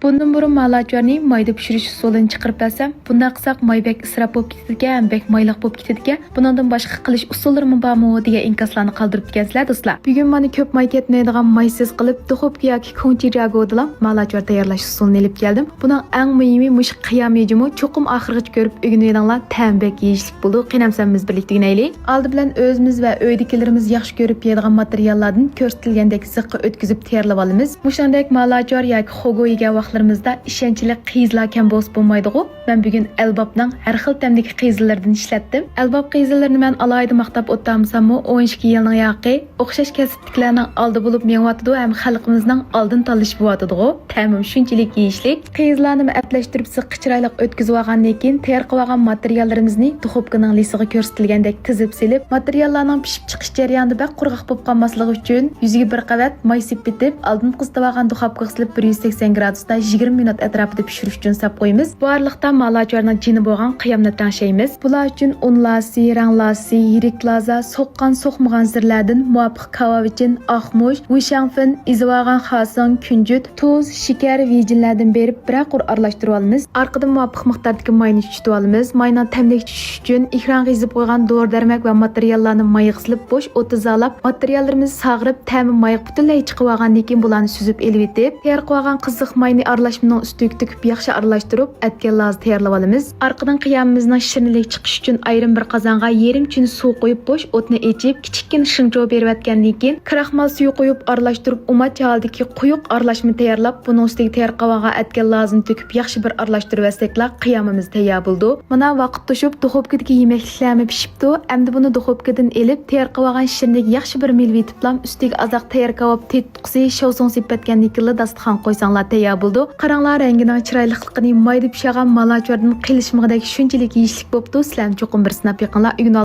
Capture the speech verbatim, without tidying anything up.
بۇندىن بۇرۇن مالاچارنى مايدا پىشۇرۇش ئۇسۇلىنى چىقىرىپ بەرسەم، بۇنداق قىلساق ماي بەك ئىسراپ بولۇپ كېتىدىكەن ھەم بەك مايلىق بولۇپ كېتىدىكەن، بۇنىڭدىن باشقا قىلىش ئۇسۇللىرىمۇ بارمۇ دېگەن ئىنكاسلارنى قالدۇرۇپتىكەن سىلەر دوستلار. بۈگۈن مانا كۆپ ماي كەتمەيدىغان مايسىز قىلىپ، دۇخوپكا ياكى كوڭچىجاگودىلا مالاچار تەييارلاش ئۇسۇلىنى ئېلىپ كەلدىم. بۇنىڭ ئەڭ مۇھىمى مۇشۇ قىيام ھۆججىمۇ، چوقۇم ئاخىرغىچە كۆرۈپ ئۆگىنىۋېلىڭلار، تەمى بەك يېيىشلىك بولىدۇ. قېنى ئەمسە بىز بىرلىكتە ئۆگىنەيلى. ئالدى بىلەن ئۆزىمىز ۋە ئۆيدىكىلىرىمىز ياخشى كۆرۈپ يەيدىغان ماتېرىياللاردىن كۆرسىتىلگەندەك زىققا ئۆتكۈزۈپ تەييارلىۋالىمىز. مۇشۇنىڭدەك مالاچار ياكى خوگو يېگەن ۋاقىتلىرىمىزدا ئىشەنچلىك قىيىزلار كەم بولسا بولمايدىغۇ. مەن بۈگۈن ئەلبابنىڭ ھەر خىل تەمدىكى قىيىزلىرىدىن ئىشلەتتىم. ئەلباب قىيىزلىرىنى مەن ئالاھىدە ماختاپ ئولتۇرمىساممۇ، ئون ئىككى يىلنىڭ ياقى ئوخشاش كەسىپتىكىلەرنىڭ ئالدى بولۇپ مېڭىۋاتىدۇ ھەم خەلقىمىزنىڭ ئالدىن تاللىشى بولۇۋاتىدىغۇ. تەمىمۇ شۇنچىلىك يېيىشلىك. قىيىزلارنى ئەپلەشتۈرۈپ زىققا چىرايلىق ئۆتكۈزۈۋالغاندىن كېيىن، تەييار قىلىۋالغان ماتېرىياللىرىمىزنى دۇخوپكىنىڭ لىسىغا كۆرسىتىلگەندەك تىزىپ سېلىپ، ماتېرىياللارنىڭ پىشىپ چىقىش جەريانىدا بەك قۇرغاق بولۇپ قالماسلىقى ئۈچۈن، يۈزىگە بىر قەۋەت ماي سېپىتىپ، ئالدىن قىزىتىۋالغان دۇخوپكىغا سېلىپ، بىر يۈز سەكسەن گرادۇستا يىگىرمە مىنۇت ئەتراپىدا پىشۇرۇش ئۈچۈن ساپ قويىمىز. بۇ ئارىلىقتا مالاچارنىڭ جېنى بولغان قىيامنى تەڭشەيمىز. بۇلار ئۈچۈن ئۇن لاسى، رەڭ لاسى، يىرىك لازا، سوققان، سوقمىغان زىرلەردىن مۇۋاپىق كاۋاۋىچىن، ئاقمۇچ، ۋۇشياڭفېن، ئېزىۋالغان خاسىڭ، كۈنجۈت، تۇز، شېكەر، ۋىجىنلەردىن بېرىپ بىرەر قۇر ئارىلاشتۇرۇۋالىمىز. ئارقىدىن مۇۋاپىق مىقداردىكى ماينى چۈشۈتۈۋالىمىز. ماينىڭ تەملىكى چۈشۈشى ئۈچۈن ئېكرانغا يېزىپ قويغان دورا-دەرمەك ۋە ماتېرىياللارنى مايغا سېلىپ، بوش ئوتتۇزالاپ، ماتېرىياللىرىمىز ساغىرىپ، تەمى مايغا پۈتۈنلەي چىقىۋالغاندىن كېيىن، بۇلارنى سۈزۈپ ئېلىۋېتىپ، تەييار قىلىۋالغان قىزىق ماينى ئارىلاشمىنىڭ ئۈستىگە تۆكۈپ، ياخشى ئارىلاشتۇرۇپ، ئەتكەن لازا تەييارلىۋالىمىز. ئارقىدىن قىيامىمىزنىڭ شىرىنلىكى چىقىشى ئۈچۈن ئايرىم بىر قازانغا يېرىم چىنە سۇ قۇيۇپ، بوش ئوتنى ئېچىپ، كىچىككىنە شىڭچۇ بېرىۋەتكەندىن كېيىن، كراخمال سۈيى قۇيۇپ ئارىلاشتۇرۇپ، ئۇماچ ھالىتىدىكى قويۇق ئارىلاشما تەييارلاپ، بۇنىڭ ئۈستىگە تەييار قىلىۋالغان ئەتكەن لازىنى تۆكۈپ، ياخشى بىر ئارىلاشتۇرۇۋەتسەكلا، قىيامىمىز تەييار بولىدۇ. مانا، ۋاقىت توشۇپ، دۇخوپكىدىكى يېمەكلىكلەرمۇ پىشىپتۇ. ئەمدى بۇنى دۇخوپكىدىن ئېلىپ، تەييار قىلىۋالغان شىرنىگە ياخشى بىر مىلۋېتىپلام، ئۈستىگە ئازراق تەييار كاۋاپ تېتىتقۇسى، شاۋسۇڭ سېپىپ ئەتكەندىن كېيىنلا داستىخانغا قويساڭلار تەييار بولىدۇ. قاراڭلار، رەڭگىنىڭ چىرايلىقلىقىنى، مايدا پىشىغان مالاچوردىن قېلىشمىغۇدەك شۇنچىلىك يېيىشلىك بوپتۇ. سىلەرمۇ چوقۇم بىر سىناپ بېقىڭلار، ئۆگىنىۋالغان